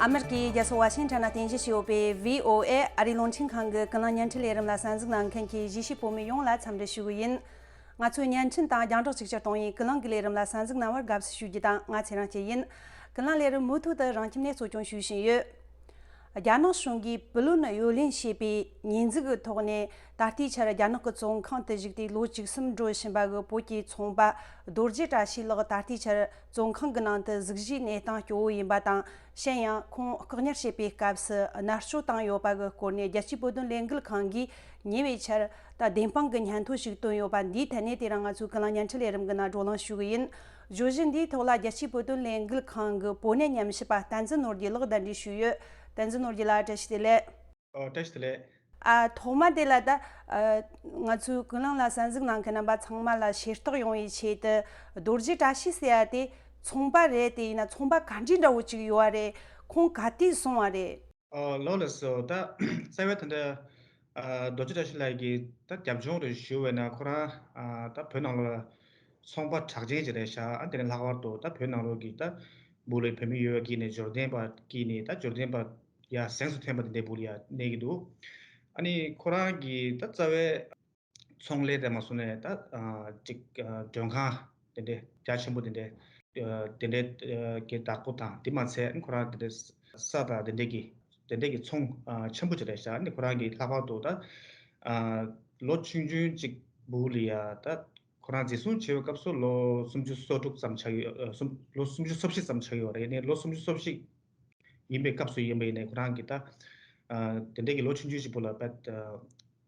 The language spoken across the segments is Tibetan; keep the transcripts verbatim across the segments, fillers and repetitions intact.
ཨ་མེ་རི་ཀའི་རྒྱལ་ས་ཝ་ཤིང་ཊོན་ན་རྟེན་གཞི་བྱས་ཡོད་པའི་བྷི་ཨོ་ཨེ་ཨ་རིའི་རླུང་འཕྲིན་ཁང་གི་ཀུན་གླེང་བརྙན་འཕྲིན་ལས་རིམ་ལ་གསན་གཟིགས་གནང་མཁན་གྱི་གཞིས་བྱེས་བོད་མི་ཡོངས་ལ་འཚམས་འདྲི་ཞུ་གི་ཡིན། ང་ཚོའི་བརྙན་འཕྲིན་དང་རྒྱང་བསྒྲགས་ཅིག་ཅར་གཏོང་བའི་ཀུན་གླེང་གི་ལས་རིམ་ལ་གསན་གཟིགས་གནང་བར་དགའ་བསུ་ཞུ་རྒྱུ་དང་། ང་ཚེ་རིང་སྐྱིད་ཡིན། ཀུན་གླེང་ལས་རིམ་མུ་མཐུད་དུ་རང་ཁྱིམ་ནས་གཙོ་སྐྱོང་ཞུ་བཞིན་ཡོད། རྒྱ་ནག་གཞུང་གིས་པུ་ལུན་གཡོ་ལེན་བྱས་པའི་ཉེས་འཛུགས་ཀྱི་ཐོག་ནས། ད་ལྟའི་ཆར་རྒྱ་ནག་གི་བཙོན་ཁང་དུ་བཞུགས་ཏེ་ལོ་བཅུ་གསུམ་འགྲོ་བཞིན་པ་གི་བོད་ཀྱི་ཚོང་པ་རྡོ་རྗེ་བཀྲ་ཤིས་ལགས། ད་ལྟའི་ཆར་བཙོན་ཁང་གི་ནང་དུ་གཟུགས་གཞིའི་གནས་སྟངས་སྐྱོ་བོ་ཡིན་པ་དང་། གཞན་ཡང་ཁོང་བཀག་ཉར་བྱེད་པའི་སྐབས་སུ་མནར་གཅོད་བཏང་ཡོད་པ་གི་སྐོར་ནས། རྒྱལ་སྤྱིའི་བོད་དོན་ལས་འགུལ་ཁང་གིས་ཉེ་བའི་ཆར་ད་བདེན་དཔང་གི་སྙན་ཐོ་ཞིག་བཏོན་ཡོད་པ་འདིའི་ཐད་ནས། དེ་རིང་ང་ཚོའི་ཀུན་གླེང་བརྙན་འཕྲིན་ལས་རིམ་གྱི་ནང་བགྲོ་གླེང་ཞུ་གི་ཡིན། བརྗོད་གཞི་འདིའི་ཐོག་ལ་རྒྱལ་སྤྱིའི་བོད་དོན་ལས་འགུལ་ཁང་གི་བོད་གནས་ཉམས་ཞིབ་པ་བསྟན་འཛིན་ནོར་རྒྱས་ལགས་གདན་འདྲེན་ཞུས་ཡོད། བསྟན་འཛིན་ནོར་རྒྱས་ལགས། བཀྲ་ཤིས་བདེ་ལེགས། ཨོ། བཀྲ་ཤིས་བདེ་ལེགས། ཨ། ཐོག་མ་དེ་ལ་ད། ཨ། ང་ཚོའི་ཀུན་གླེང་ལ་གསན་གཟིགས་གནང་མཁན་རྣམ་པ་ཚང་མ་ལ་ཤེས་རྟོགས་ཡོང་བའི་ཆེད་དུ། རྡོ་རྗེ་བཀྲ་ཤིས་ཟེར་ཡ་དེ་ཚོང་པ་རེད། དེ་ཡིན་ན་ཚོང་པ་ག་འདྲའི་འདྲ་བོ་ཅིག་ཡོད་པ་རེད། ཁོང་ག་དུས་སོང་བ་རེད། ཨོ། ལགས་ལགས་སོ། ད་རྩ་བའི་ད་ལྟ། ཨ། རྡོ་རྗེ་བཀྲ་ཤིས་ལགས་ཀྱི་ད་རྒྱབ་ལྗོངས་རེ་ཞུ་བས་ན། ཁོ་རང་ཨ་ད་བོད་ནང་ལོགས་ལ་ཚོང་པ་གྲགས་ཅན་ཅིག་རེད་ཤག་ཨ། དེ་ནས་ལྷག་པར་དུ་ད་བོད་ནང་ལོགས་ཀྱི་ད་སྦུག་ལ་བོད་མི་ཡོད་པ་དཀྱིལ་ནས། འབྱོར་ལྡན་པ་དཀྱིལ་ནས། ད་འབྱོར་ལྡན་པ་ཡར་གཟེངས་སུ་ཐོན་པ་དེ་འདྲའི་སྦུག་ལ་ཡར་གནས་ཀྱི་འདུག་ཨ་ནི་ཁོ་རང་གི་ད་རྩ་བའི་ཚོང་ལས་དེ་མ་སོང་ནས། ད་ཨ་ཅིག་ཨ་མགྲོན་ཁང་དེ་འདྲའི་རྒྱ་ཆེན་པོ་དེ་འདྲའི་ཨ་དེ་འདྲའི་ཨ་གི་བདག་པོ་དང་། དེ་མ་ཚད་ཁོ་རང་དེ་འདྲའི་ས་དང་དེ་འདྲའི་གི་དེ་འདྲའི་གི་ཚོང་ཨ་ཆེན་པོ་ཅིག་རེད་ཤག་ཨ་ནི་ཁོ་རང་གི་ལྷག་པར་དུ་ད་ཨ་ལོ་ཆུང་ཆུང་ཅིག་སྦུག་ལ་ཡ། ད་ཁོ་རང་འཛིན་བཟུང་བྱས་པའི་སྐབས་སུ་ལོ་སུམ་ཅུ་སོ་དྲུག་ཙམ་ཆགས་ཡོད། ཨ་སུམ་ལོ་སུམ་ཅུ་སོ་བཞི་ཙམ་ཆགས་ཡོད་རེད། ཨ་ནི་ལོ་སུམ་ཅུ་སོ་བཞི་ཡིན་པའི་སྐབས་སུ་ཡིན་པ་ཡིན་ནའི། ཁོ་རང་གི་ད་ཨ་དེ་འདྲའི་གི་ལོ་ཆུང་ཆུང་ཞིག་པོ་ལ་ད་ད་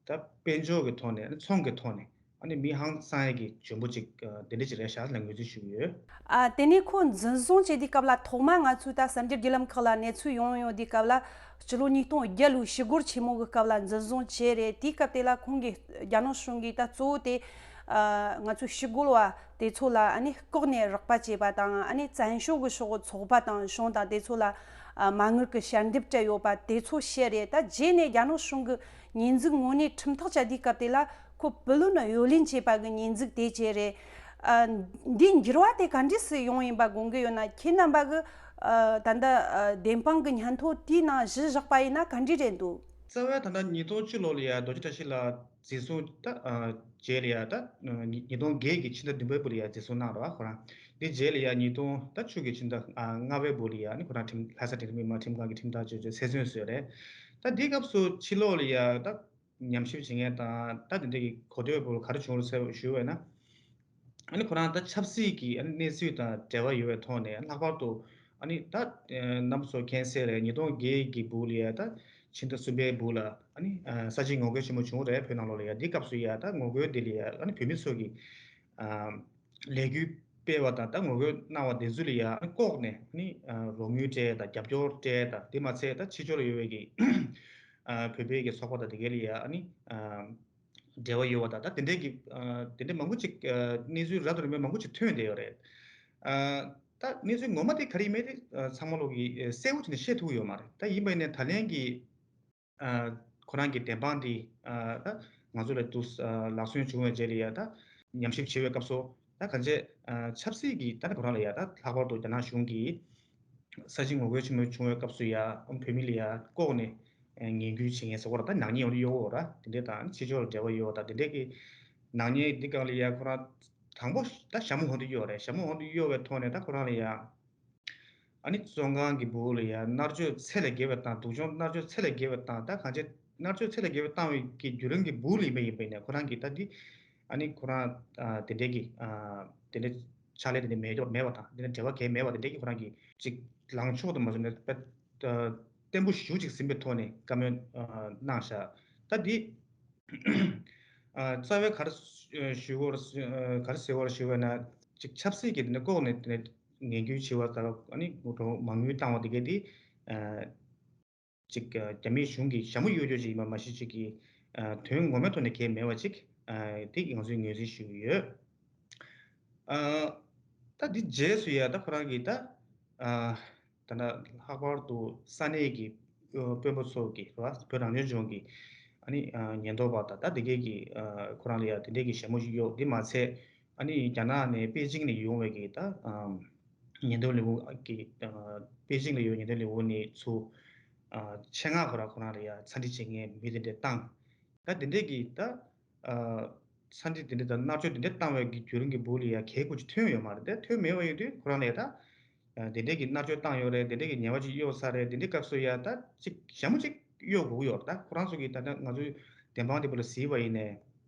ད་དཔལ་འབྱོར་གྱི་ཐོག་ནས། ཨ་ནི་ཚོང་གི་ཐོག་ནས། ཨ་ནི་མི་ཧང་སང་ཡས་ཀྱི་འཇོན་པོ་ཅིག་ཨ་དེ་འདྲ་ཅིག་རེད་ཤག་ལ་ངོས་འཛིན་ཞུ་གི་ཡོད། ཨ། དེ་ནས་ཁོ་འཛིན་བཟུང་བྱེད་དུས་སྐབས་ལ། ཐོག་མ་ང་ཚོས་ད་གསར་འགྱུར་བརྒྱུད་ལམ་ཁག་ལ་གནས་ཚུལ་ཡོང་ཡོང་དུས་སྐབས་ལ། སྤྱི་ལོ་ཉིས་སྟོང་བརྒྱད་ལོའི་ཞི་རྒོལ་ཆེན་མོ་གི་སྐབས་ལ་འཛིན་བཟུང་བྱས་རེད། དེའི་སྐབས་དེ་ལ་ཁོང་གིས། རྒྱ་ནག་གཞུང་གིས་ད་གཙོ་བོ་དེ་ཨ་ང་ཚོའི་ཞི་རྒོལ་བ་དེ་ཚོ་ལ་ཨ་ནི་ལྐོག་ནས་རོགས་པ་བྱས་པ་དང་། ཨ་ནི་བཙན་བྱོལ་གྱི་ཕྱོགས་ཀྱི་ཚོགས་པ་དང་གཞུང་དང་དེ་ཚོ་ལ་ཨ་མ་དངུལ་གྱི་ཞལ་འདེབས་སྤྲད་ཡོད་པ་དེ་ཚོ་བཤད་རེད། ད་རྗེས་ནས་རྒྱ་ནག་གཞུང་གིས་ཉེས་འཛུགས་དངོས་གནས་ཁྲིམས་ཐག་བཅད་དུས་སྐབས་དེ་ལ་ཁོ་པུ་ལུན་གཡོ་ལེན་བྱས་པ་གི་ཉེས་འཛུགས་དེ་བྱས་རེད། ཨ། འདིའི་འགྱུར་བ་དེ་ག་འདྲས་སེ་ཡོང་ཡིན་པ་དགོངས་ཀྱི་ཡོད་ན། ཁྱེད་རྣམ་པ་གི་ཨ་ད་ལྟ་ཨ་བདེན་དཔང་གི་སྙན་ཐོ་དེའི་ནང་གཞི་བཞག་པ་ཡིན་ན་ག་འདྲས་རེད་འདུག་རྩ་བའི་ད་ལྟ་ཉིས་སྟོང་བཅུ་ལོ་ལ་ཡ་རྡོ་རྗེ་བཀྲ་ཤིས་ལགས་འཛིན་བཟུང་ད་ཨ་རྗེས་ལ་ཡ། ད་ཉིས་སྟོང་བརྒྱད་ཀྱི་ཕྱི་ཟླ་བདུན་པའི་སྦུག་ལ་ཡ་འཛིན་བཟུང་གནང་རོགས། ཁོ་རང་འདི་རྗེས་ལ་ཡ་ཉིས་སྟོང་ད་བཅུ་གི་ཕྱི་ཟླ་ཨ་ལྔ་པའི་སྦུག་ལ་ཡ། ཨ་ནི་ཁོ་རང་ཁྲིམས་ལྷ་ས་འབྲིང་རིམ་མི་མང་ཁྲིམས་ཁང་གི་ཁྲིམས་ཐག་གཅོད་བྱས་ཚེ་བཙོན་བཟོས་རེད། ད་འདི་སྐབས་སུ་ཕྱི་ལོགས་ལ་ཡ་ད་ཉམས་ཞིབ་བྱེད་མཁན་དང་། ད་དེ་འདྲ་གི་གོ་ཐོས་པོ་ག་རེ་བྱུང་རེད་ཟེར་ཞུས་པ་ཡིན་ན། ཨ་ནི་ཁོ་རང་ད་ཆབ་སྲིད་ཀྱི་ཨ་ནི་གནས་ཚུལ་དང་འབྲེལ་བ་ཡོད་པའི་ཐོག་ནས། ལྷག་པར་དུ་ཨ་ནི་ད་རྣམ་པ་ཚོ་མཁྱེན་གསལ་རེད། ཉིས་སྟོང་བརྒྱད་ཀྱི་སྦུག་ལ་ཡ། ད་ཕྱི་ཟླ་གསུམ་པའི་སྦུག་ལ་ཨ་ནི་ས་བྱི་ངོ་རྒོལ་ཆེན་མོ་བྱུང་རེད། བོད་ནང་ལོགས་ལ་ཡ། འདི་སྐབས་སུ་ཡ་ད་ངོ་རྒོལ་འདི་ལ་ཡ་ཨ་ནི་བོད་མི་ཚོ་གིས་ཨ་ལས་འགུལ་སྤེལ་བ་དང་། ད་ངོ་རྒོལ་གནང་བ་དེ་ཚོ་ལ་ཡ་ཨ་ནི་ལྐོག་ནས་ཨ་ནི་རོགས་དངུལ་སྤྲད་དང་། རྒྱབ་སྐྱོར་སྤྲད་དང་། དེ་མ་ཚད་ད་ཕྱི་ཕྱོགས་ལ་ཡོད་པའི་གི་ཨ་བོད་པའི་གི་ཚོགས་པ་དང་དེ་གའི་ལ་ཡ་ཨ་ནི་ཨ་འབྲེལ་བ་ཡོད་པ་དང་། ད་དེ་འདྲའི་གི་ཨ་དེ་འདྲའི་མང་པོ་ཅིག་ཨ་གནས་ཚུལ་རབ་དང་རིམ་པ་མང་པོ་ཅིག་ཐོན་བསྡད་ཡོད་རེད། ཨ་ད་གནས་ཚུལ་ངོ་མ་དེ་ག་རེ་ཡིན་མིན་དེ་ཨ་ཚང་མ་ལོག་གིས་ཨ་གསལ་པོ་བྱས་ནས་ཤེས་ཐུབ་ཀྱི་ཡོད་མ་རེད། ད་ཡིན་པ་ཡིན་ནའི་ད་ལན་གྱི་ཨ་ཁོ་རང་གི་བདེན་དཔང་དེ་ཨ་ད་ང་ཚོ་ལ་དུ་ཨ་ལག་སོན་བྱུང་བའི་རྗེས་ལ་ཡ། ད་ཉམས་ཞིབ་བྱེད་པའི་སྐབས་སུ་ད་གང་བྱས་ཨ་ཆབ་སྲིད་ཀྱི་ད་ཁོ་རང་ལ་ཡ། ད་ལྷག་པར་དུ་རྒྱ་ནག་གཞུང་གིས་ས་བྱི་ངོ་རྒོལ་ཆེན་མོ་བྱུང་བའི་སྐབས་སུ་ཡ། ཨ་བོད་མི་ལ་ཡ་ལྐོག་ནས་ཨ་ངན་སྐུལ་བྱེད་མཁན་ཟེར་བ་ར། ད་ནག་ཉེས་ཡོང་དུས་གཡོ་བ་ར། དེ་འདྲ་དང་། ཕྱི་ཕྱོགས་ལ་འབྲེལ་བ་ཡོད་པ་དང་། དེ་འདྲའི་གི་ནག་ཉེས་འདི་སྒང་ལ་ཡ་ཁོ་རང་དང་པོ་ད་ཞྭ་མོ་ཧོན་དུ་གཡོ་བ་རེད། ཞྭ་མོ་ཧོན་དུ་གཡོ་བའི་ཐོག་ནས་ད་ཁོ་རང་ལ་ཡ་ཨ་ནི་བཙོན་ཁང་གི་སྦུག་ལ་ཡ་མནར་གཅོད་ཚད་ལས་བརྒལ་བ་བཏང་། སྡུག་སྦྱོང་མནར་གཅོད་ཚད་ལས་བརྒལ་བ་བཏང་། ད་གང་བྱས་མནར་གཅོད་ཚད་ལས་བརྒལ་བ་བཏང་བའི་གི་བརྒྱུད་རིམ་གྱི་སྦུག་ལ་ཡིན་པ་ཡིན་པ་ཡིན་ནའི། ཁོ་རང་གིས་ད་འདི་ཨ་ནི་ཁོ་རང་ཨ་དེ་འདྲའི་གི་ཨ་དེ་འདྲའི་ཕྱག་ལས་དེ་འདྲ་མེད་མེད་པ་དང་། དེ་འདྲ་འབྲེལ་བ་གང་ཡང་མེད་པ་དེ་འདྲའི་གི་ཁོ་རང་གིས་ཅིག་ལངས་ཕྱོགས་དུ་མ་བཟུང་ནས་དཔེ་ཨ་བརྟན་པོ་ཞེ་པོ་ཅིག་ཟིན་པའི་ཐོག་ནས་བཀའ་མོལ་ཨ་གནང་ཤག་ད་འདི་ཨ་རྩ་བའི་ག་རེ་ཞུ་དགོས་རེད། ཨ་ག་རེ་ཟེར་དགོས་རེད་ཞུ་བས་ན། ཅིག་ཆབ་སྲིད་ཀྱི་དེ་འདྲ་ལྐོག་ནས་དེ་འདྲ་ངན་སྐུལ་བྱེད་པ་དང་། ཨ་ནི་མ་དངུལ་བཏང་བ་དེ་གས་དེ་ཨ་ཅིག་ཨ་རྒྱ་མིའི་གཞུང་གི་ཞྭ་མོ་གཡོ་སྐྱོ་ཅིག་ཡིན་པ་མ་གཞི་ཅིག་གི་ཨ་དོན་ངོ་མའི་ཐོག་ནས་གང་ཡང་མེད་པ་ཅིག་ཨ་དེ་ང་ཚོས་ངོས་འཛིན་ཞུ་གི་ཡོད། ཨ་ད་འདི་རྗེས་སུ་ཡ་ད་ཁོ་རང་གིས་ད་ཨ་ད་ལྟ་ལྷག་པར་དུ་ས་གནས་ཀྱི་ཨ་དཔོན་པོ་ཚོ་གིས་རེད་བ། བོད་རང་སྐྱོང་ལྗོངས་ཀྱི་ཨ་ནི་ཨ་ཉེན་རྟོག་པ་དང་། ད་དེ་གས་ཀྱིས་ཨ་ཁོ་རང་ལ་ཡ་དེ་འདྲས་ཀྱི་ཞྭ་མོ་ཞིག་གཡོགས། དེ་མ་ཚད་ཨ་ནི་རྒྱ་ནག་ནས་པེ་ཅིང་ནས་ཡོང་བའི་གི་ད་ཨ་ ཉེན་རྟོག་ལས་ཁུངས་ཀྱི་ཨ་པེ་ཅིང་ལ་ཡོད་ཉེན་རྟོག་ལས་ཁུངས་ནས་ཚུར་ཨ་ཆེད་མངགས་ཁོ་རང་ཁོ་རང་ལ་ཡ་ཚ་འདྲི་བྱེད་མཁན་མི་དེ་འདྲ་བཏང་། ད་དེ་འདྲས་ཀྱི་ད་ཨ་ཚ་འདྲི་དེ་འདྲས་དང་མནར་གཅོད་དེ་འདྲས་བཏང་བའི་གི་བརྒྱུད་རིམ་གྱི་སྦུག་ལ་ཡ་གལ་ཁུར་ཅིག་ཐོན་ཡོད་མ་རེད། དེ་ཐོན་མེད་པ་ཡིན་དུས་ཁོ་རང་ལ་ཡ་ད་ཨ་དེ་འདྲས་ཀྱི་མནར་གཅོད་བཏང་ཡོད་རེད། དེ་འདྲས་ཀྱི་ཉེས་པ་ཅིག་གཡོགས་ཚར་རེད། དེ་འདྲས་སྐབས་སུ་ཡ་ད་ཅིག་ཞྭ་མོ་ཅིག་གཡོག་དགོས་ཀྱི་ཡོད་རེད། ད་ཁོ་རང་ཚོ་གི་ད་ལྟ་ང་ཚོའི་བདེན་དཔང་དེ་བུ་ལ་གཟིགས་པ་ཡིན་ནའི་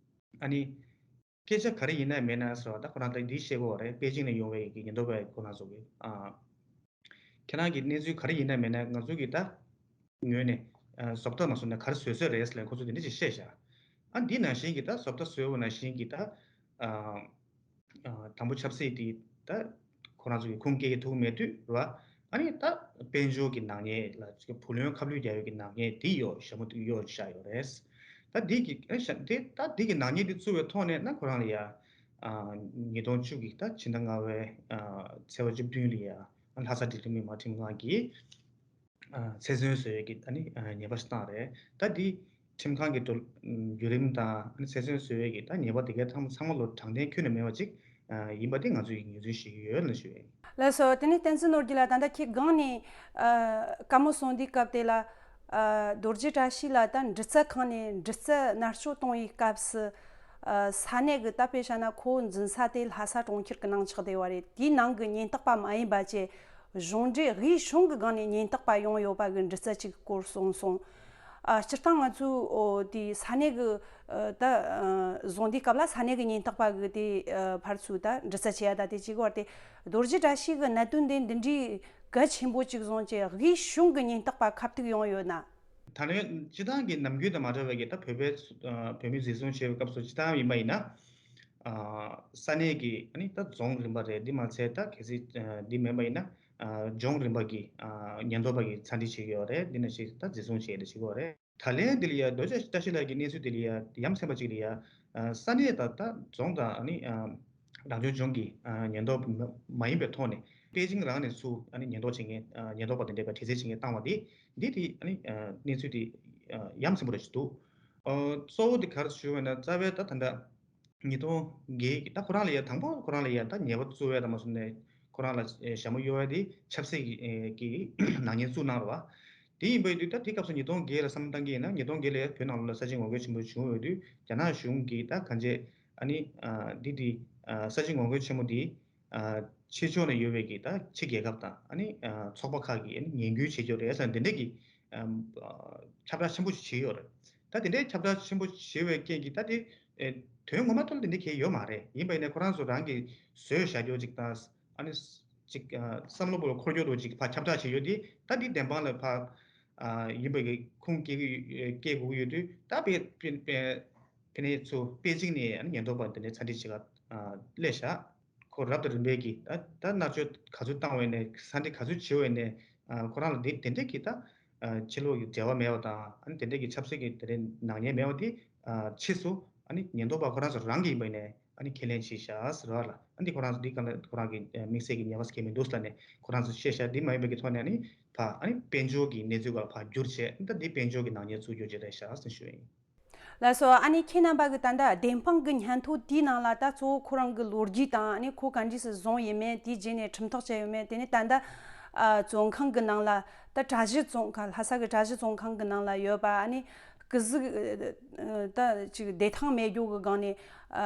ཨ་ནི། སྐད་ཆ་ག་རེ་ཡིན་ན་མེད་ན་ཟེར་བ་ད་ཁོ་རང་ད་འདི་བཤད་དགོས་པ་རེད། པེ་ཅིང་ནས་ཡོང་བའི་གི་ཉེན་རྟོག་པ་ཁོ་རང་ཚོ་གི་ཨ། ཁྱེད་རང་གི་གནས་ཚུལ་ག་རེ་ཡིན་ན་མེད་ན་ང་ཚོ་གི་ད་ངོས་ནས་ཨ་བཟོ་ལྟ་མ་བཟོ་ན་ག་རེ་བཟོས་བཟོས་རེད་ཟེར་ལས་ཁོ་ཚོ་དེ་འདྲ་ཅིག་བཤད་བཞག་ཨ་འདི་ནང་བཞིན་གི་ད་བཟོ་ལྟ་བཟོས་པ་ནང་བཞིན་གི་ད་ཨ་ཨ་དང་པོ་ཆབ་སྲིད་དེ་ད་ཁོ་རང་ཚོ་གི་ཁུངས་སྐྱེལ་ཐུབ་མེད་དུས་ར། ཨ་ནི་ད་དཔལ་འབྱོར་གྱི་ནག་ཉེས་ལ་བུ་ལོན་ཁ་བསླུས་རྒྱག་ཡོད་ཀྱི་ནག་ཉེས་དེ་ཡོད་ཞྭ་མོ་དེ་གཡོག་བཞག་ཡོད་རེད། ད་འདི་གི་ཨ་ཞྭ་དེ་ད་འདི་གི་ནག་ཉེས་དེ་བཙུགས་པའི་ཐོག་ནས་ན་ཁོ་རང་ལ་ཡ་ཨ་ཉིས་སྟོང་བཅུ་གི་ད་ཕྱི་ཟླ་ལྔ་པའི་ཨ་ཚེས་པ་བཅུ་བདུན་ལ་ཡ་ལྷ་ས་འབྲེལ་མཐུད་མི་མང་ཁྲིམས་ཁང་གིས་ཨ་ཚེ་བཙོན་བཟོ་ཡས་ཀྱི་ད་ནི་ཨ་ཉེས་པ་ཞིག་བཏང་རེད། ད་འདི་ཁྲིམས་ཁང་གི་བགྲོ་བརྒྱུད་རིམ་དང་ཨ་ནི་ཚེ་བཙོན་བཟོ་ཡས་ཀྱི་ད་ཉེས་པ་དེ་གའི་ཚང་མ་ཚང་མ་ལོ་དྲང་བདེན་ཁྱོན་ནས་མེད་པ་ཅིག་ཨ་ཡིན་པ་དེ་ང་ཚོས་ངོས་འཛིན་ཞུ་གི་ཡོད་ལ་ཞུ་ཡ་ཡིན། ལགས་སོ། དེ་ནས་བསྟན་འཛིན་ནོར་རྒྱས་ལགས། ད་ལྟ་ཁྱེད་སྒང་ནས་ཨ་བཀའ་མོལ་གསུངས་དུས་སྐབས་དེ་ལ་ཨ་རྡོ་རྗེ་བཀྲ་ཤིས་ལགས་ད་འདྲི་རྩད་ཁང་ནས་འདྲི་རྩད་མནར་གཅོད་གཏོང་བའི་སྐབས་སུ་ཨ་ས་གནས་ཀྱི་ད་དཔེ་བཞག་ན་ཁོ་འཛིན་ས་དེ་ལྷ་ས་གྲོང་ཁྱེར་གྱི་ནང་ཆགས་བསྡད་པ་རེད། དེའི་ནང་གི་ཉེན་རྟོག་པ་མ་ཡིན་པ་བཅས་གཞུང་འབྲེལ་དབུས་གཞུང་གི་སྒང་ནས་ཉེན་རྟོག་པ་ཡོང་ཡོད་པ་གི་འདྲི་རྩད་ཅིག་སྐོར་གསུངས་སོང་། ཨ་སྤྱིར་བཏང་ང་ཚོའི་ཨོ་དེ་ས་གནས་ཀྱི་ཨ་ད་ཨ་བཟུང་དུས་སྐབས་ལ་ས་གནས་ཀྱི་ཉེན་རྟོག་པ་གི་དེ་ཨ་ཕར་ཚུར་ད་འདྲི་རྩད་བྱེད་ཡ་ད་དེ་གཅིག་བར་དེ་རྡོ་རྗེ་བཀྲ་ཤིས་ཀྱི་གནད་དོན་དེ་འདི་འདྲའི་གལ་ཆེན་པོ་ཅིག་བཟུང་བྱས་དབུས་གཞུང་གི་ཉེན་རྟོག་པ་ཁ་ཐུག་ཡོང་ཡོད་ན། ད་ནི་སྤྱིར་བཏང་གི་ནམ་རྒྱུན་དང་མ་འདྲ་བའི་གི་ད་བོད་པའི་ཨ་བོད་མི་འཛིན་བཟུང་བྱས་པའི་སྐབས་སུ་སྤྱིར་བཏང་ཡིན་པ་ཡིན་ན། ཨ་ས་གནས་ཀྱི་ཨ་ནི་ད་རྫོང་རིམ་པ་རེད། འདི་མ་ཚད་ད་གལ་སྲིད་ཨ་འདི་མིན་པ་ཡིན་ན་ཨ་ལྗོངས་རིམ་པ་གི་ཨ་ཉེན་རྟོག་པ་གི་ཚ་འདྲི་བྱེད་ཀྱི་ཡོད་རེད། འདི་ནང་བཞིན་ད་འཛིན་བཟུང་བྱས་ཏེ་བྱེད་ཀྱི་ཡོད་རེད། ད་ལན་འདི་ལ་ཡ་རྡོ་རྗེ་བཀྲ་ཤིས་ལགས་ཀྱི་གནས་ཚུལ་འདི་ལ་ཡ་ཡ་མཚན་པ་ཅིག་ལ་ཡ་ས་གནས་དང་ད་རྫོང་དང་ཨ་ནི་ཨ་རང་སྐྱོང་ལྗོངས་ཀྱི་ཨ་ཉེན་རྟོག་མ་མ་ཡིན་པའི་ཐོག་ནས་པེ་ཅིང་རང་ནས་ཚུར་ཨ་ནི་ཉེན་རྟོག་བྱེད་མཁན་ཨ་ཉེན་རྟོག་པ་དེ་འདྲས་ཀ་དྲི་རྩད་བྱེད་མཁན་བཏང་བ་འདི་འདི་དེ་ཨ་ནི་ཨ་གནས་ཚུལ་འདི་ཨ་ཡ་མཚན་པོ་རེ་ཞིག་འདུག་ཨ་གཙོ་བོ་དེ་ག་རེ་ཞུ་བ་ན་རྩ་བའི་ད་ད་ལྟ་ཉིས་སྟོང་བརྒྱད་ཀྱི་ད་ཁོ་རང་ལ་ཡ་དང་པོ་ཁོ་རང་ལ་ཡ་ད་ཉེས་པ་བཙུགས་ཡ་དང་མ་སོང་ནས་ཁོ་རང་ལ་ཨེ་ཞྭ་མོ་གཡོག་ཡ་དེ་ཆབ་སྲིད་ཀྱི་ཨེ་གི་ནག་ཉེས་བཙུགས་གནང་རེད་བ། དེ་ཡིན་པ་ཡིན་དུས་ད་དེ་སྐབས་སུ་ཉིས་སྟོང་བརྒྱད་ལ་བསམ་བློ་བཏང་གི་ཡིན་ན་ཉིས་སྟོང་བརྒྱད་ལ་ཡ་བོད་ནང་ལོགས་ལ་ས་བྱི་ངོ་རྒོལ་ཆེན་པོ་བྱུང་ཡོད་དུས་རྒྱ་ནག་གཞུང་གིས་ད་གང་བྱས་ཨ་ནི་ཨ་འདི་འདི་ཨ་ས་བྱི་ངོ་རྒོལ་ཆེན་མོ་འདི་ཨ་ཕྱི་ཕྱོགས་ནས་ཡོད་པའི་གི་ད་ཕྱི་རྒྱལ་ཁབ་དང་ཨ་ནི་ཨ་ཚོགས་པ་ཁག་གིས་ཨ་ནི་ངན་སྐུལ་བྱེད་ཀྱི་ཡོད་རེད་ཟེར་འདི་འདྲས་ཀྱི་ཨ་ཁྱབ་བསྒྲགས་ཆེན་པོ་ཞིག་བྱས་ཡོད་རེད། ད་དེ་འདྲའི་ཁྱབ་བསྒྲགས་ཆེན་པོ་བྱས་པའི་རྐྱེན་གྱིས་ད་དེ་ཨེ་དོན་ངོ་མ་ཐོག་ལ་དེ་འདྲ་གང་ཡང་ཡོད་མ་རེད། ཡིན་པ་ཡིན་ནའི་ཁོ་རང་ཚོ་རང་གིས་བཟོས་བཞག་རྒྱུ་ཅིག་དང་ཨ་ནི་ཅིག་ཨ་བསམ་བློ་པོ་ལ་འཁོར་རྒྱུ་རུ་ཅིག་ཕར་ཁྱབ་བསྒྲགས་བྱས་ཡོད་དེ་ད་འདི་བདེན་དཔང་ལ་ཕར་ཨ་ཡིན་པའི་གི་ཁུངས་སྐྱེལ་གི་ཡོད་སྐྱེལ་དགོས་ཀྱི་ཡོད་དུས་ད་པེ་པེ་པེ་པེ་ནེ་ཚོ་པེ་ཅིང་ནས་ཨ་ནི་ཉེན་རྟོག་པ་དེ་འདྲའི་ཚ་འདྲི་བྱེད་ག་ཨ་སླེབས་བཞག་ཁོ་རབ་དང་རིམ་པས་ཀྱི་ད་ད་མནར་གཅོད་ག་ཚོད་བཏང་བ་ཡིན་ནའི་ས་འདི་ག་ཚོད་བྱེད་པ་ཡིན་ནའི་ཨ་ཁོ་རང་ལ་འདི་དེ་འདྲས་ཀྱི་ད་ཨ་ཕྱི་ལོགས་ཀྱི་འབྲེལ་བ་མེད་པ་དང་ཨ་ནི་དེ་འདྲས་ཀྱི་ཆབ་སྲིད་ཀྱི་དེ་འདྲའི་ནག་ཉེས་མེད་པ་འདི་ཨ་ཕྱིས་སུ་ཨ་ནི་ཉེན་རྟོག་པ་ཁོ་རང་ཚོ་རང་གི་ཡིན་པ་ཡིན་ནའི་ཨ་ནི་ཁས་ལེན་བྱས་བཞག་ཟེར་བ་ལ་ཨ་ནི་ཁོ་རང་ཚོ་འདི་ག་ལ་ཁོ་རང་གི་དམིགས་བསལ་གྱི་ཉེས་པ་གང་མི་འདུག་ཟེར་ནས་ཁོ་རང་ཚོ་བཤད་བཞག་འདི་མ་ཡིན་པ་གི་ཐོག་ནས་ཨ་ནི་ཕ་ཨ་ནི་དཔལ་འབྱོར་གྱི་གནས་ཚུལ་ག་ལ་ཕ་བསྒྱུར་བྱས་ཨ་ནི་ད་འདི་དཔལ་འབྱོར་གྱི་ནག་ཉེས་བཙུགས་རྒྱུ་ཅིག་རེད་བཞག་ཟེར་ཞུ་ཡིན། ལགས་སོ། ཨ་ནི་ཁྱེད་རྣམ་པ་གི་ད་ལྟ་བདེན་དཔང་གི་སྙན་ཐོ་དེའི་ནང་ལ་ད་གཙོ་བོ་ཁོ་རང་གི་ལོ་རྒྱུས་དང་ཨ་ནི་ཁོ་ག་འདྲས་སེ་བཟུང་ཡོད་མེད་དེའི་རྗེས་ནས་ཁྲིམས་ཐག་བཅད་ཡོད་མེད་དེ་ནས་ད་ལྟ་ཨ་བཙོན་ཁང་གི་ནང་ལ་ད་གྲྭ་བཞི་བཙོན་ཁང་ལྷ་ས་གི་གྲྭ་བཞི་བཙོན་ཁང་གི་ནང་ལ་ཡོད་པ་ཨ་ནི་སྐུ་གཟུགས་ད་ཅིག་བདེ་ཐང་མེད་རྒྱུ་གི་སྒང་ནས་ཨ་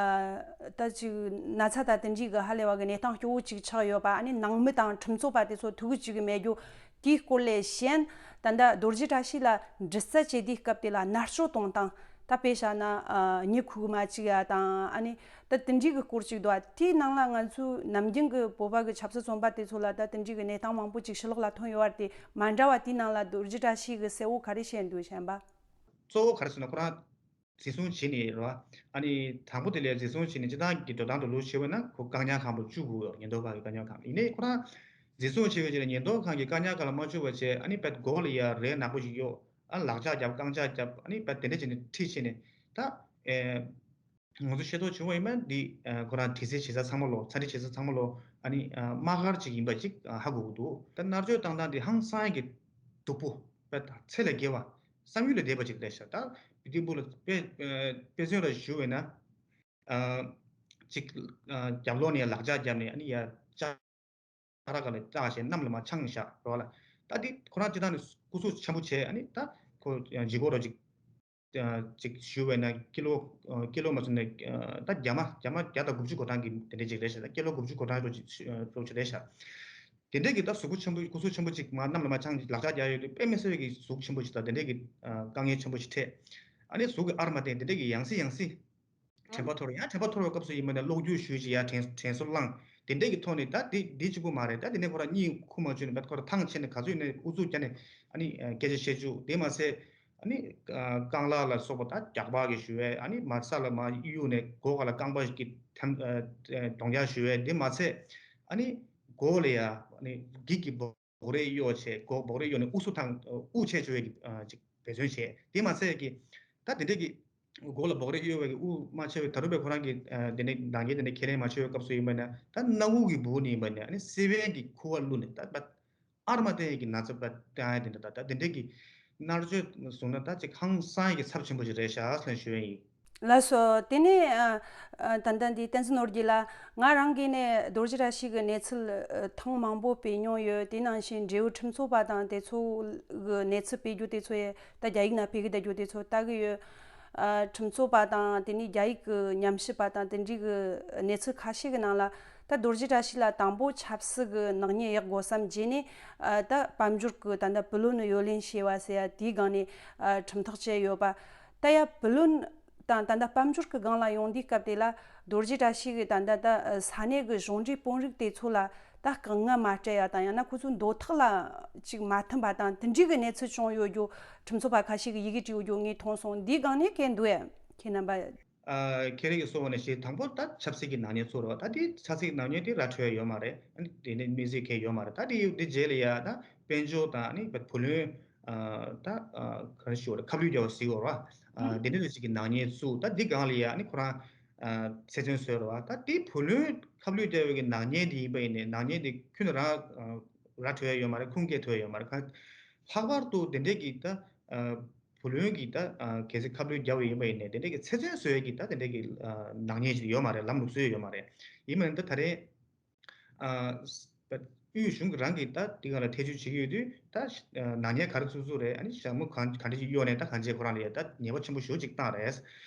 ད་ཅིག་ན་ཚ་དང་དེ་འདྲའི་གི་ཧ་ལས་པ་གི་གནས་སྟངས་སྐྱོ་བོ་ཅིག་ཆགས་ཡོད་པ་ཨ་ནི་ནང་མི་དང་ཁྲིམས་རྩོད་པ་དེ་ཚོ་ཐུག་གི་ཅིག་གི་མེད་རྒྱུ། དེའི་སྐོར་ལས་གཞན་ད་ལྟ་རྡོ་རྗེ་བཀྲ་ཤིས་ལ་འདྲི་རྩད་བྱེད་དུས་སྐབས་དེ་ལ་མནར་གཅོད་གཏོང་སྟངས་ད་དཔེ་བཞག་ན་ཨ་མྱི་ཁུག་མ་བཅུག་ཡ་དང་ཨ་ནི་ད་དེ་འདྲའི་གི་སྐོར་ཅིག་འདུག་ཨ། དེའི་ནང་ལ་ང་ཚོའི་ནམ་རྒྱུན་གི་བོད་པ་གི་ཆབ་སྲིད་བཙོན་པ་དེ་ཚོ་ལ་ད་དེ་འདྲའི་གི་གནས་སྟངས་མང་པོ་ཅིག་ཕྱི་ལོགས་ལ་ཐོན་ཡོད་པ་དེ་མ་འདྲ་བ་དེའི་ནང་ལ་རྡོ་རྗེ་བཀྲ་ཤིས་གི་གསལ་བོ་ག་རེ་བཤད་འདུག་གཞན་པ། གཙོ་བོ་ག་རེ་ཟེར་ན་ཁོ་རང་འཛིན་བཟུང་བྱས་ནས་རེད་བ། ཨ་ནི་དང་པོ་དེ་ལས་འཛིན་བཟུང་བྱས་ནས་སྤྱིར་བཏང་གི་འགྲོ་སྟངས་དང་ལུགས་བྱས་པ་ན་ཁོ་བཀག་ཉར་ཁང་པ་བཅུག་དགོས་ཡོད་ཉེན་རྟོག་པ་གི་བཀག་ཉར་ཁང་ཡིན་ནའི་ཁོ་རང་འཛིན་བཟུང་བྱས་པའི་རྗེས་ལ་ཉེན་རྟོག་ཁང་གི་བཀག་ཉར་ཁང་ལ་མ་བཅུག་པ་བྱས་ཨ་ནི་དཔེ་མགོ་ལ་ཡ་རས་ནག་པོ་ཞིག་གཡོགས་ཨ་ལག་ལྕགས་བརྒྱབ་རྐང་ལྕགས་བརྒྱབ་ཨ་ནི་དཔེ་དེ་འདྲ་བྱས་ནས་ཁྲིད་བྱས་ནས་ད་ཨེ་ང་ཚོ་ཤེས་རྟོགས་བྱུང་བ་ཡིན་ན་འདི་ཁོ་རང་དྲི་རྩད་བྱེད་ས་ཚང་མ་ལོ་ཚ་འདྲི་བྱེད་ས་ཚང་མ་ལོ་ཨ་ནི་དམག་སྒར་ཅིག་ཡིན་པ་ཅིག་ཧ་གོ་གི་འདུག་ད་མནར་གཅོད་བཏང་སྟངས་འདི་ཧང་སང་གི་སྡུག་པོ་དཔེ་དང་ཚད་ལས་བརྒལ་བ། བསམ་ཡུལ་ལས་འདས་པ་ཅིག་རེད་ཤག་ད་བི་ཏི་པུ་ལ་དཔེ་དཔེ་མཚོན་ལ་ཞུ་བས་ན། ཅིག་རྒྱབ་ལོགས་ནས་ལག་ལྕགས་བརྒྱབ་ནས་ཨ་ནི་ཡ་ལྕགས་ ཁ་ར་ག་ལ་བཏགས་བྱས་གནམ་ལ་མར་འཕྱང་བཞག་རོགས་ལ། ད་འདི་ཁོ་རང་སྤྱིར་བཏང་ནས་སྐུ་གཟུགས་ཆེན་པོ་བྱས། ཨ་ནི་ད་ཁོ་ལྗིད་ཁོག་རོ་ཅིག་ཅིག་ཞུ་བས་ན་ཀི་ལོ་ཀི་ལོ་མ་སོང་ནས་ད་བརྒྱ་མ་བརྒྱ་མ་བརྒྱ་དང་དགུ་བཅུ་གོ་གྲངས་ཀྱི་དེ་འདྲས་ཅིག་རེད་ཤག་ད་ཀི་ལོ་དགུ་བཅུ་གོ་གྲངས་རོ་ཅིག་རོ་ཅིག་རེད་ཤག་དེ་འདྲས་ཀྱི་ད་གཟུགས་པོ་ཆེན་པོ་སྐུ་གཟུགས་ཆེན་པོ་ཅིག་མར་གནམ་ལ་མར་འཕྱང་ཅིག་ལག་ཆ་རྒྱག་ཡོད་དུས་དཔེ་མི་སྲིད་པའི་གི་གཟུགས་ཆེན་པོ་ཅིག་དང་དེ་འདྲས་ཀྱི་དཀའ་ངལ་ཆེན་པོ་ཞིག་འཕྲད། ཨ་ནི་གཟུགས་ཀྱི་ཨར་མ་བསྟན་དེ་འདྲས་ཀྱི་ཡང་སེ་ཡང་སེ་དྲན་པ་འཐོར། ཡང་དྲན་པ་འཐོར་བའི་སྐབས་སུ་ཡིན་པ་ན་གློག་འཁྱུག་ཞུས་ཅིག་ཡར་དྲན་དྲན་གསོ་བླངས། དེ་འདྲས་ཀྱི་ཐོག་ནས་ད་འདི་འདི་གཅིག་པུ་མ་རེད། ད་དེ་ནས་ཁོ་རང་གཉིད་ཁུག་མ་བཅུག་ནས་ད་ཁོ་རང་ཐང་ཆད་ནས་ག་ཚོད་ནས་ཨུ་ཚུགས་བརྒྱབ་ནས་ཨ་ནི་སྐད་ཆ་བཤད་བཅུག་དེ་མ་ཟད་ཨ་ནི་རྐང་ལག་ལ་སོགས་པ་ད་རྒྱགས་པ་གི་ཞུ་བས། ཨ་ནི་མར་ས་ལ་མར་གཡུག་ནས་མགོ་ག་ལ་རྐང་པ་གི་ཐམ་གདོང་རྒྱག་ཞུ་བས། དེ་མ་ཟད་ཨ་ནི་མགོ་ལ་ཡ་ཨ་ནི་འགྱིག་གི་སྦུག་རས་གཡོགས་བྱས། མགོ་སྦུག་རས་གཡོགས་ནས་ཨུ་ཚུགས་ཐང་དབུགས་ཆད་བཅུག་པའི་གི་ཅིག་འབད་བརྩོན་བྱས། དེ་མ་ཟད་ཀྱི་ད་དེ་འདྲས་ཀྱི་མགོ་ལ་སྦུག་རས་གཡོགས་པའི་གི་དབུགས་མ་ཆད་པའི་ད་རུང་པའི་ཁོ་རང་གི་དེ་ནས་ནང་ཉིད་དེ་ནས་ཁས་ལེན་མ་བྱས་པའི་སྐབས་སུ་ཡིན་པ་ན་ད་སྣ་ཁུག་གི་སྦུག་ནས་ཡིན་པ་ན་ཨ་ནི་སེ་བན་གྱི་ཁུ་བ་བླུགས་ནས་ད་ཨར་མ་བསྟན་ཡས་ཀྱི་ན་ཚ་བསྟན་ཡས་དེ་འདྲ་ད་ད་དེ་འདྲས་ཀྱི་མནར་གཅོད་བཟུང་ན་ད་ཅིག་ཧང་སང་ཡས་ཀྱི་ཚབས་ཆེན་པོ་ཞིག་རེད་ཤག་ཟེར་ནས་ཞུ་ཡས་ཡིན། ལགས་སོ། དེ་ནས་ཨ་ཨ་ད་ལྟ་འདི་བསྟན་འཛིན་ནོར་རྒྱས་ལགས། ང་རང་གིས་ནས་རྡོ་རྗེ་བཀྲ་ཤིས་ཀྱི་གནས་ཚུལ་ཨ་ཐེངས་མང་པོ་སྤེལ་མྱོང་ཡོད། དེ་ནང་བཞིན་འབྲེལ་ཡོད་ཁྲིམས་རྩོད་པ་དང་དེ་ཚོ་གི་གནས་ཚུལ་སྤེལ་རྒྱུ་དེ་ཚོ་ཡས་ད་རྒྱ་ཡིག་ནང་སྤེལ་གི་བསྡད་རྒྱུ་དེ་ཚོ་ལྟ་གི་ཡོད། ཨ་ཁྲིམས་རྩོད་པ་དང་དེ་ནས་རྒྱ་ཡིག་གི་ཉམས་ཞིབ་པ་དང་དེ་འདྲའི་གི་གནས་ཚུལ་ཁ་ཤས་ཀྱི་ནང་ལ་ད་རྡོ་རྗེ་བཀྲ་ཤིས་ལགས་དང་པོ་ཆབ་སྲིད་ཀྱི་ནག་ཉེས་གཡོག་དགོས་བསམ་བྱས་ནས་ཨ་ད་དཔལ་འབྱོར་གྱི་ད་ལྟ་བུ་ལོན་གཡོ་ལེན་བྱས་པ་ཟེར་ཡ་དེའི་སྒང་ནས་ཨ་ཁྲིམས་ཐག་བཅད་ཡོད་པ། ད་ཡ་བུ་ལོན་དང་ད་ལྟ་དཔལ་འབྱོར་གྱི་སྒང་ལ་ཡོང་དུས་སྐབས་དེ་ལ་རྡོ་རྗེ་བཀྲ་ཤིས་ཀྱིས་ད་ལྟ་ད་ས་གནས་ཀྱི་གཞུང་འབྲེལ་དཔོན་རིགས་དེ་ཚོ་ལ་ད་དཀའ་ངལ་མ་སྤྲད་ཡ་དང་ཡང་ན་ཁོ་ཚོའི་འདོད་ཐག་ལ་ཅིག་མ་མཐུན་པ་དང་དེ་འདྲའི་གི་གནས་ཚུལ་བྱུང་ཡོད་རྒྱུ་ཁྲིམས་རྩོད་པ་ཁ་ཤས་ཀྱིས་ཡི་གེ་བྲིས་ཡོད་རྒྱུ་ངས་མཐོང་སོང་། འདིའི་སྒང་ནས་གལ་འདུག་ཨེ་ཁྱེད་རྣམ་པ། ཨ་ཁྱེད་རང་གིས་གསུངས་པ་ནང་བཞིན་དང་པོ་ད་ཆབ་སྲིད་ཀྱི་ནག་ཉེས་ཚུགས་རོགས། ད་དེ་ཆབ་སྲིད་ཀྱི་ནག་ཉེས་དེ་ར་འཕྲོད་ཡོད་མ་རེད། ཨ་ནི་དེ་ནས་དམིགས་བསལ་གལ་ཡོད་མ་རེད། ད་དེ་ཡོད་དེ་རྗེས་ལ་ཡ་ད་དཔལ་འབྱོར་དང་ཨ་ནི་བུ་ལོན་ཨ་ད་ཨ་ག་རེ་ཞུ་བ་རེད། ཁ་བསླུས་རྒྱག་པ་ཟེར་བ་རེད་བ། ཨ་དེ་འདྲ་ཅིག་གི་ནག་ཉེས་ཚུགས། ད་འདི་སྒང་ལ་ཡ་ཨ་ནི་ཁོ་རང་ཨ་ཚེ་བཙོན་བཟོས་རེད་བ། ད་དེ་བུ་ལོན་ཁ་བསླུས་རྒྱག་པའི་གི་ནག་ཉེས་དེ་ཡིན་པ་ཡིན་ནའི་ནག་ཉེས་དེ་ཁྱོན་ནས་རང་ར་འཕྲོད་ཡ་ཡོད་མ་རེད། ཁུངས་སྐྱེལ་ཐུབ་ཡ་ཡོད་མ་རེད། གང་ལྷག་པར་དུ་དེ་འདྲས་ཀྱི་ད་ཨ་བུ་ལོན་གྱི་ད་ཨ་གལ་སྲིད་ཁ་བསླུས་རྒྱག་པ་ཡིན་པ་ཡིན་ནའི་དེ་འདྲས་ཀྱི་ཚེ་བཙོན་བཟོ་ཡས་ཀྱི་ད་དེ་འདྲས་ཀྱི་ཨ་ནག་ཉེས་ཅིག་ཡོད་མ་རེད། ལམ་ལུགས་སྲོལ་ཡོད་མ་རེད། ཡིན་པ་ཡིན་ན་ད་ད་རེས་ཨ་དབུས་གཞུང་གི་རང་གིས་ད་དེ་ག་ལ་ཐེ་བྱུས་བྱེད་ཀྱི་ཡོད་དུས་ད་ཨ་ནག་ཉེས་ག་རེ་ཚུགས་ཚུགས་རེད། ཨ་ནི་ཞྭ་མོ་གང་ག་འདྲ་ཞིག་གཡོགས་ནས་ད་གང་བྱས་ཁོ་རང་ལ་ཡ་ད་ཉེས་པ་ཆེན་པོ་ཞེ་པོ་ཅིག་བཏང་རེད།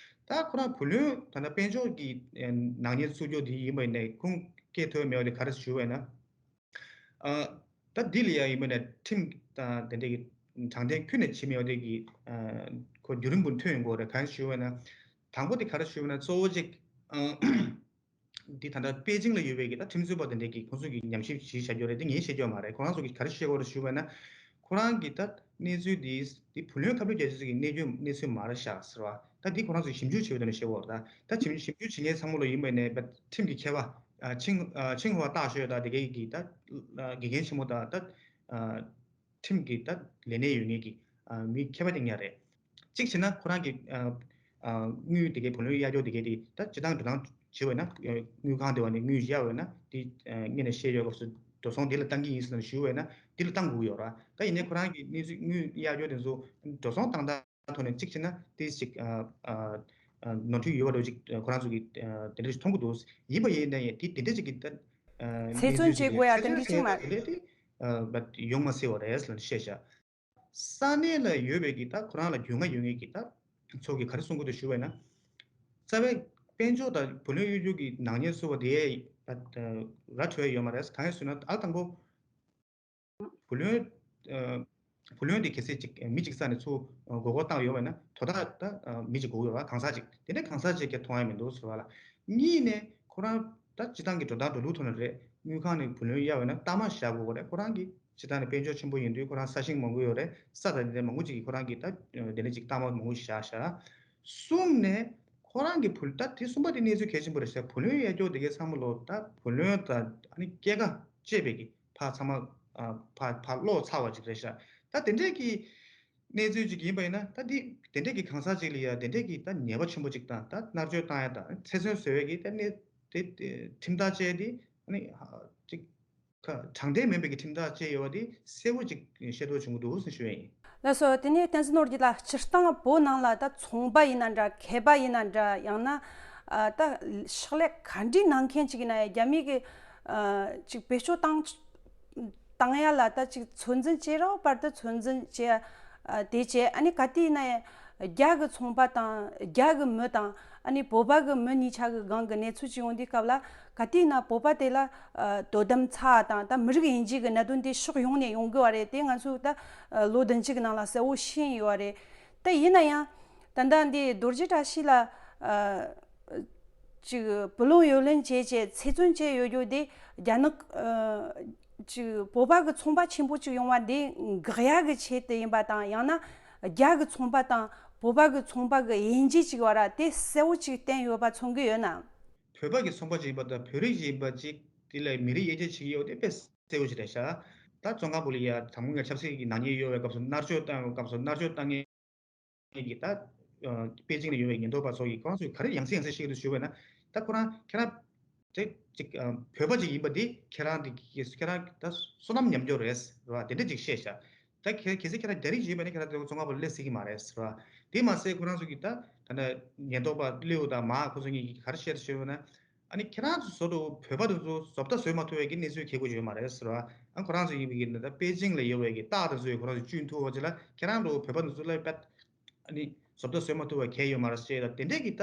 ད་ཁོ་རང་བུ་ལོན་ད་ལྟ་དཔལ་འབྱོར་གྱི་ཨ་ནག་ཉེས་ཚུགས་རྒྱུ་དེ་ཡིན་པ་ཡིན་ནའི་ཁུངས་སྐྱེལ་ཐུབ་མེད་པ་དེ་ག་རེ་ཞུ་བ་ཡིན་ན། ཨ་ད་འདི་ལ་ཡང་ཡིན་པ་ནས་ཁྲིམས་དང་དེ་འདྲའི་གི་དྲང་བདེན་ཁྱོན་ནས་བྱེད་མེད་པ་དེ་གི་ཨ་ཁོ་བརྒྱུད་རིམ་པོ་ཐོན་ཡོང་གི་རེད། གང་ཞུ་བ་ན་དང་པོ་དེ་ག་རེ་ཞུ་བ་ན་གཙོ་བོ་གཅིག་ཨ་འདི་ད་ལྟ་པེ་ཅིང་ལ་ཡོད་པའི་གི་ད་ཁྲིམས་རྩོད་པ་དེ་འདྲའི་གི་ཁོང་ཚོ་གི་ཉམས་ཞིབ་བྱེད་བྱ་རྒྱུ་རེད། དེ་ངས་བཤད་རྒྱུ་མ་རེད། ཁོ་རང་ཚོ་གི་ག་རེ་བཤད་དགོས་རེད་ཞུ་བ་ན་ཁོ་རང་གི་ད་གནས་ཚུལ་འདི་འདི་བུ་ལོན་ཁ་བསླུས་རྒྱག་ཆེད་ཀྱི་གནས་རྒྱུ་གནས་ཚུལ་མ་རེད་ཤག་ཟེར་བ། ད་འདི་ཁོ་རང་ཚོ་ཞིབ་འཇུག་བྱེད་པའི་ཐོག་ནས་བཤད་དགོས་རེད། ད་ད་ཞིབ་ཞིབ་འཇུག་བྱེད་མཁན་ཚང་མ་ལ་ཡིན་པ་ནས་ཁྲིམས་ཀྱི་མཁས་པ། ཨ་ཆིང་ཨ་ཆིང་ཧྭ་ཏཱ་ཞོས་ད་དེ་གའི་གི་ད་ཨ་དགེ་རྒན་ཆེན་མོ་ད་ད་ཨ་ཁྲིམས་ཀྱི་ད་ལས་གནས་ཡོད་མཁན་གྱི་ཨ་མི་མཁས་པ་དེ་ཉག་རེད། གཅིག་བྱས་ན་ཁོ་རང་གི་ཨ་ཨ་དངུལ་དེ་གའི་བུ་ལོན་གཡར་རྒྱུ་དེ་གའི་དེ་ད་སྤྱི་བཏང་འགྲོ་སྟངས་བྱེད་འོས་ན་དངུལ་ཁང་དེ་བ་ནས་དངུལ་གཡར་འོས་ན་དེ་ཨ་སྔོན་ནས་བཤད་ཡོད་སྐབས་སུ་འགྲོ་སོང་དེ་ལ་བཏང་གི་ཡིན་ཟེར་ན་ཞུ་འོས་ན་དེ་ལ་བཏང་དགོས་ཀྱི་ཡོད་ར། ད་ཡིན་ནའི་ཁོ་རང་གི་གནས་ཚུལ་དངུལ་གཡར་རྒྱུ་དེ་ཚོ་འགྲོ་སོང་བཏང་སྟངས་ཐོག་ནས་གཅིག་བྱས་ན་དེ་ཞིག་ཨ་ཨ་ཨ་ནོར་འཁྲུལ་ཡོད་པ་འདྲ་ཅིག་ཁོ་རང་ཚོ་གིས་ཨ་དེ་འདྲ་ཞིག་མཐོང་གི་འདུག་ཡིན་པ་ཡིན་ན་ཡང་དེ་དེ་འདྲ་ཅིག་གི་ད་ཨ་ཚེ་བཙོན་བྱེད་དགོས་ཡ་དེ་འདྲ་ཅིག་མ་རེད། དེ་འདྲ་དེ་ཨ་ཡོང་མ་སྲིད་པ་རེད་ཟེར་ནས་བཤད་བཞག་ས་གནས་ལ་ཡོད་པའི་གི་ད་ཁོ་རང་ལ་རྒྱུས་མངའ་ཡོད་མཁན་གི་ད་ཚོ་གིས་ག་རེ་གསུང་གི་འདུག་ཞུ་བས་ན། རྩ་བའི་དཔལ་འབྱོར་དང་བུ་ལོན་གཡོ་སྒྱུ་གི་ནག་ཉེས་སུ་བ་དེ་ད་ར་འཕྲོད་ཡོད་མ་རེད། གང་ཡིན་ཟེར་ན་ཨ་དང་པོ། བུ་ལོན། ཨ་བུ་ལོན་དེ་གལ་སྲིད་ཅིག་མི་གཅིག་ས་ནས་ཚུར་མགོ་སྐོར་བཏང་ཡོད་པ་ན་དོ་བདག་ད་མི་གཅིག་དགོས་ཡོད་པ། གང་ཟག་ཅིག་དེ་འདྲའི་གང་ཟག་ཅིག་གིས་མཐོང་ཡ་མི་འདུག་ཟེར་བ་ལ། གཉིས་ནས་ཁོ་རང་ད་སྤྱི་བཏང་གི་འགྲོ་སྟངས་འགྲོ་ལུགས་ཐོག་ནས་རེད། དངུལ་ཁང་ནས་བུ་ལོན་གཡར་བ་ན་གཏའ་མ་བཞག་དགོས་རེད། ཁོ་རང་གི་སྤྱི་བཏང་ནས་དཔལ་འབྱོར་ཆེན་པོ་ཡིན་དུས་ཁོ་རང་ས་ཞིང་མང་པོ་ཡོད་རེད། ས་དང་དེ་འདྲ་མང་པོ་ཅིག་གིས་ཁོ་རང་གི་ད་དེ་འདྲ་ཅིག་གཏའ་མ་མང་པོ་བཞག་བཞག་གསུམ་ནས་ཁོ་རང་གི་བུ་ད་དེ་གསུམ་པ་དེ་གནས་ཚུལ་གལ་ཆེན་པོ་རེད་ཟེར། བུ་ལོན་གཡར་རྒྱུ་དེ་གའི་ཚང་མ་ལོ་ད་བུ་ལོན་དང་ཨ་ནི་སྐྱེད་ཀ་བཅས་པའི་གི་ཕར་ཚང་མ་ཨ་ཕར་ཕར་སློག་ཚར་བ་ཅིག་རེད་ཤག་ད་དེ་འདྲས་ཀྱི་གནས་ཚུལ་ཅིག་ཡིན་པ་ཡིན་ན་ད་འདི་དེ་འདྲས་ཀྱི་གང་ཟག་ཅིག་ལ་ཡ་དེ་འདྲས་ཀྱི་ད་ཉེས་པ་ཆེན་པོ་ཅིག་དང་ད་མནར་གཅོད་བཏང་ཡ་དང་ཚེ་བཙོན་ཟེར་བའི་གི་ད་གནས་དེ་དེ་ཁྲིམས་ཐག་བཅད་དེ་ཨ་ནི་ཧ་ཅིག་ཁ་དྲང་བདེན་མིན་པའི་གི་ཁྲིམས་ཐག་བཅད་ཡོད་པ་དེ་གསལ་པོ་ཅིག་ཤེས་རྟོགས་བྱུང་གི་འདུག་ཟེར་ཞུ་ཡ་ཡིན། ལགས་སོ། དེ་ནས་བསྟན་འཛིན་ནོར་རྒྱས་ལགས། སྤྱིར་བཏང་བོད་ནང་ལ་ད་ཚོང་པ་ཡིན་ན་འདྲ། མཁས་པ་ཡིན་ན་འདྲ། ཡང་ན་ཨ་ད་ཕྱག་ལས་ག་འདྲའི་གནང་མཁན་ཅིག་ཡིན་ན་ཡང་རྒྱ་མི་གི་ཨ་ཅིག་བེད་སྤྱོད་བཏང་ བཏང་ཡ་ལ་ད་ཅིག་ཚོད་འཛིན་བྱེད་རོགས་པར་དུ་ཚོད་འཛིན་བྱེད་ཨ་དེ་བྱེད། ཨ་ནི་ག་དུས་ཡིན་ན་ཡང་རྒྱ་གི་ཚོང་པ་དང་རྒྱ་གི་མི་དང་ཨ་ནི་བོད་པ་གི་མི་གཉིས་ཆ་གི་སྒང་གི་གནས་ཚུལ་ཅིག་ཡོང་དུས་སྐབས་ལ་ག་དུས་ཡིན་ན་བོད་པ་དེ་ལ་ཨ་དོ་དམ་ཚ་བ་དང་ད་མི་རིགས་དབྱེ་འབྱེད་ཀྱི་གནད་དོན་དེ་ཕྱོགས་ཡོངས་ནས་ཡོང་གི་བ་རེད། དེ་ང་ཚོས་ད་ཨ་ལོ་བདུན་ཅུ་གི་ནང་ལ་གསལ་བོ་ཤེས་ཡོད་བ་རེད། ད་ཡིན་ན་ཡང་ད་ལྟ་འདི་རྡོ་རྗེ་བཀྲ་ཤིས་ལ་ཨ། ཅིག་བུ་ལོན་གཡོ་ལེན་བྱས་བྱས་ཚེ་བཙོན་བྱས་ཡོད་རྒྱུ་དེ་རྒྱ་ནག་ཨ་ཅིག་བོད་པ་གི་ཚོང་པ་ཆེན་པོ་ཅིག་ཡོང་བ་དེ་འགག་ཡག་གི་ཆེད་དུ་ཡིན་པ་དང་ཡང་ན་རྒྱ་གི་ཚོང་པ་དང་བོད་པ་གི་ཚོང་པ་གི་དབྱེ་འབྱེད་ཅིག་བར་དེ་གསལ་བོ་ཅིག་བསྟན་ཡོད་པ་མཚོན་གི་ཡོད་ན། བོད་པ་གི་ཚོང་པ་ཅིག་ཡིན་པ་དང་བོད་རིགས་ཅིག་ཡིན་པ་ཅིག་དེ་ལ་མི་རིགས་དབྱེ་འབྱེད་བྱེད་ཀྱི་ཡོད་དེ་དཔེ་གསལ་བོ་ཅིག་རེད་ཤག་ད་བཙོན་ཁང་བུ་ལ་ཡ་དང་པོ་ངས་ཆབ་སྲིད་ཀྱི་ནག་ཉེས་གཡོ་བའི་སྐབས་སུ་མནར་གཅོད་བཏང་བའི་སྐབས་སུ་མནར་གཅོད་བཏང་མཁན་གྱི་ད་ཨ་པེ་ཅིང་ལ་ཡོད་པའི་ཉེན་རྟོག་པ་ཚོ་གིས་ཁོ་རང་ཚོས་ག་རེ་ཡང་སེ་ཡང་སེ་བཤད་ཀྱི་འདུག་ཞུས་པ་ཡིན་ན། ད་ཁོ་རང་ཁྱེད་རང་དེ་ཅིག་ཨ་བོད་པ་ཅིག་ཡིན་པ་འདི་ཁྱེད་རང་དེ་ཁྱེད་རང་ད་བསོད་ནམས་ཉམས་འགྱུར་རེད་རེད་བ། དེ་འདྲ་ཅིག་བཤད་ཤག་ད་གལ་གལ་སྲིད་ཁྱེད་རང་རྒྱ་རིགས་ཅིག་ཡིན་པ་ན་ཁྱེད་རང་དེ་བཙོན་ཁང་པ་སླེབས་སྲིད་ཀྱི་མ་རེད་རེད་བ། དེ་མ་ཟད་ཁོ་རང་ཚོ་གིས་ད་ད་ལྟ་ཉེན་རྟོག་པ་ལིའུ་དང་མཱ་ཁོ་ཚོ་གཉིས་ཀྱིས་ག་རེ་བཤད་འདུག་ཞུས་པ་ཡིན་ན། ཨ་ནི་ཁྱེད་རང་ཚོ་བཟོ་འདྲ་བོད་པ་དེ་ཚོ་བཟོ་ལྟ་བཟོས་མ་ཐུབ་པའི་གི་གནས་ཚུལ་གལ་དགོས་ཡོད་མ་རེད་ཟེར་བ། ཨ་ཁོ་རང་ཚོ་ཡིན་པའི་གི་ད་པེ་ཅིང་ལ་ཡོད་པའི་གི་རྟགས་དེ་ཚོ་ཡིས་ཁོ་རང་ཚོ་བཅོས་ཐུབ་པ་ཅིག་ལ་ཁྱེད་རང་ཚོ་བོད་པ་དེ་ཚོ་ལ་དཔེ་ཨ་ནི་བཟོ་ལྟ་བཟོས་མ་ཐུབ་པ་གལ་ཡོད་མ་རེད་ཅེས་ད་དེ་འདྲས་ཀྱི་ད་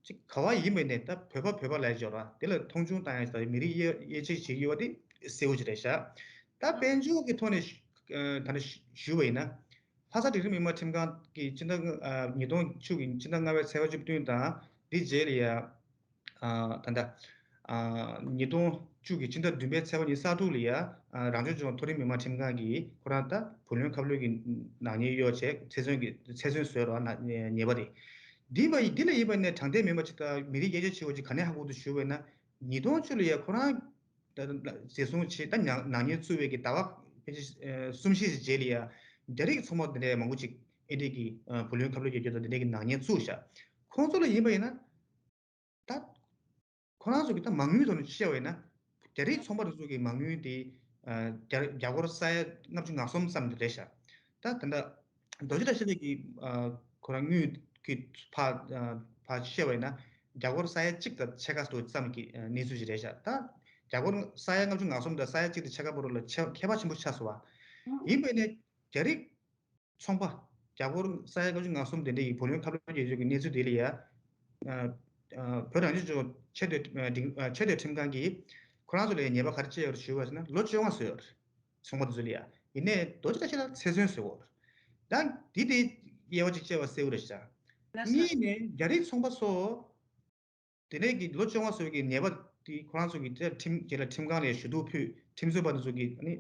ཅིག་ག་བ་ཡིན་པའི་ནས་ད་བོད་པ་བོད་པ་ལ་སྦྱོར་བ་དེ་ལ་མཐོང་ཆུང་བཏང་ཡ་ད་མི་རིགས་དབྱེ་དབྱེ་འབྱེད་བྱེད་ཀྱི་ཡོད་པ་དེ་གསལ་བོ་ཅིག་རེད་ཤག་ད་དཔལ་འབྱོར་གྱི་ཐོག་ནས་ད་ནི་ཞུ་བ་ཡིན་ན། ལྷ་ས་འབྲིང་རིམ་མི་དམངས་ཁྲིམས་ཁང་གིས་སྤྱི་ཟླ་ལྔ་ཨ་ཉིས་སྟོང་བཅུ་གི་སྤྱི་ཟླ་ལྔ་པའི་ཚེས་པ་བཅུ་བདུན་དང་འདི་རྗེས་ལ་ཡ། ཨ་ད་ལྟ་ཨ་ཉིས་སྟོང་བཅུ་གི་ཕྱི་ཟླ་བདུན་པའི་ཚེས་པ་ཉི་ཤུ་རྩ་དྲུག་ལ་ཡ་ཨ་རང་སྐྱོང་ལྗོངས་མཐོ་རིམ་མི་དམངས་ཁྲིམས་ཁང་གིས་ཁོ་རང་ད་བུ་ལོན་ཁབ་ལོན་གྱི་ནག་ཉེས་གཡོག་བྱས་ཚེ་བཙོན་གྱི་ཚེ་བཙོན་བཟོས་རོགས་ན་ཉེས་པ་རེད། འདི་བ་ཡི་འདི་ལ་ཡིན་པ་ནས་དྲང་བདེན་མིན་པ་ཅིག་དང་མི་རིགས་དབྱེ་འབྱེད་བྱེད་དགོས་ཅིག་ག་ནས་ཧ་གོ་འདུག་ཞུ་བས་ན་ཉིས་སྟོང་བཅུ་ལ་ཡ་ཁོ་རང་ད་ད་བཟོད་གསུམ་བྱས་ད་ཉག་ནག་ཉེས་བཙུགས་པའི་གི་ཟླ་བ་ཕལ་ཆེར་གསུམ་བཞི་ཞིག་རྗེས་ལ་ཡ་རྒྱ་རིགས་ཚོང་པ་འདི་འདྲའི་མང་པོ་ཅིག་ཨེ་འདྲས་ཀྱི་བུ་ལོན་ཁབ་ལོན་རྒྱག་རྒྱུ་དང་འདི་འདྲས་ཀྱི་ནག་ཉེས་བཙུགས་ཤག་ཁོང་ཚོ་ལ་ཡིན་པ་ཡིན་ན། ད་ཁོ་རང་ཚོ་གི་ད་མ་དངུལ་ཐོག་ནས་བཤད་པ་ཡིན་ན་རྒྱ་རིགས་ཚོང་པ་དེ་ཚོ་གི་མ་དངུལ་དེ་རྒྱ་རྒྱ་སྒོར་ས་ཡ་ལྔ་བཅུ་ང་གསུམ་ཙམ་དེ་རེད་ཤག་ད་ད་ལྟ་རྡོ་རྗེ་བཀྲ་ཤིས་ལགས་ཀྱིས་ཁོ་རང་དངུལ་གྱི་ཕ་ཕ་བཤད་པ་ཡིན་ན་རྒྱ་སྒོར་ས་ཡ་གཅིག་དང་ཕྱེད་ཀ་ཙམ་གྱི་གནས་ཚུལ་ཞིག་རེད་ཤག་ད་རྒྱ་སྒོར་ས་ཡ་ལྔ་བཅུ་ང་གསུམ་དང་ས་ཡ་གཅིག་དང་ཕྱེད་ཀ་བར་ལ་ཁྱད་ཁྱད་པར་ཆེན་པོ་ཆགས་སོང་བ། ཡིན་པས་ནས་རྒྱ་རིགས་ཚོང་པ་རྒྱ་སྒོར་ས་ཡ་ལྔ་བཅུ་ང་གསུམ་དེ་འདྲ་ཡི་བུ་ལོན་ཁབ་ལོན་རྒྱག་རྒྱུ་གི་གནས་ཚུལ་དེ་ལ་ཡ། ཨ་ཨ་བོད་རང་སྐྱོང་ལྗོངས་ཆེས་མཐོའི་ཨ་སྒྲིག་ཨ་ཆེས་མཐོའི་ཁྲིམས་ཁང་གིས་ཁོ་རང་ཚོ་ལ་ཡ་ཉེས་པ་ག་རེ་བཅད་ཡོད་རེད་ཞུས་པ་ཟེར་ན་ལོ་བཅོ་ལྔ་བཟོས་ཡོད་རེད། ཚོང་པ་དེ་ཚོ་ལ་ཡ། ཡིན་ནའི་རྡོ་རྗེ་བཀྲ་ཤིས་ལགས་ཚེ་བཙོན་བཟོས་ཡོད་རེད། ད་འདི་དེ་དབྱེ་བ་གཅིག་བཅད་པ་གསལ་བོ་རེད་ཤག་གཉིས་ནས་རྒྱ་རིགས་ཚོང་པ་ཚོ། དེ་ནས་ཀྱི་ལོ་བཅོ་ལྔ་བཟོས་ཀྱི་ཉེས་པ་དེ་ཁོ་རང་ཚོ་གི་དེ་ཁྲིམས་རྗེས་ལ་ཁྲིམས་ཁང་ལ་ཞུ་གཏུག་ཕུལ་ཁྲིམས་རྩོད་པ་དེ་ཚོ་གི་ནི་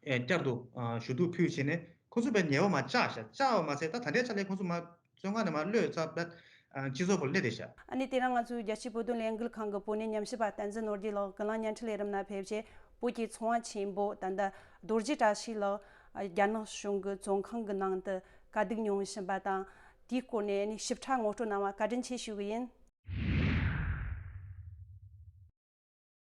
ཨེ་བསྐྱར་དུ་ཨ་ཞུ་གཏུག་ཕུལ་བྱས་ནས་ཁོ་ཚོ་བས་ཉེས་པ་མ་བཅག་ཤག་བཅག་པ་མ་ཟད་ད་ད་ལྟའི་ཆ་ལས་ཁོ་ཚོ་མ་བཙོན་ཁང་ནས་མ་གློད་ཚར་བས་ཨ་སྤྱི་ཚོགས་པར་སླེབས་བསྡད་ཤག་ཨ་ནི་དེ་རིང་ང་ཚོའི་རྒྱལ་སྤྱིའི་བོད་དོན་ལས་འགུལ་ཁང་གི་བོད་གནས་ཉམས་ཞིབ་པ་བསྟན་འཛིན་ནོར་རྒྱས་ལགས་ཀུན་གླེང་བརྙན་འཕྲིན་ལས་རིམ་ནང་ཕེབས་རྗེས་བོད་ཀྱི་ཚོང་བ་ཆེན་པོ་ད་ལྟ་རྡོ་རྗེ་བཀྲ་ཤིས་ལགས་རྒྱ་ནག་གཞུང་གི་བཙོན་ཁང་གི་ནང་དུ་དཀའ་སྡུག་མྱོང་བཞིན་པ་དང་དེའི་སྐོར་ནས་ནི་ཞིབ་ཕྲ་ངོ་སྤྲོད་གནང་བ་བཀའ་དྲིན་ཆེ་ཞུ་གི་ཡིན།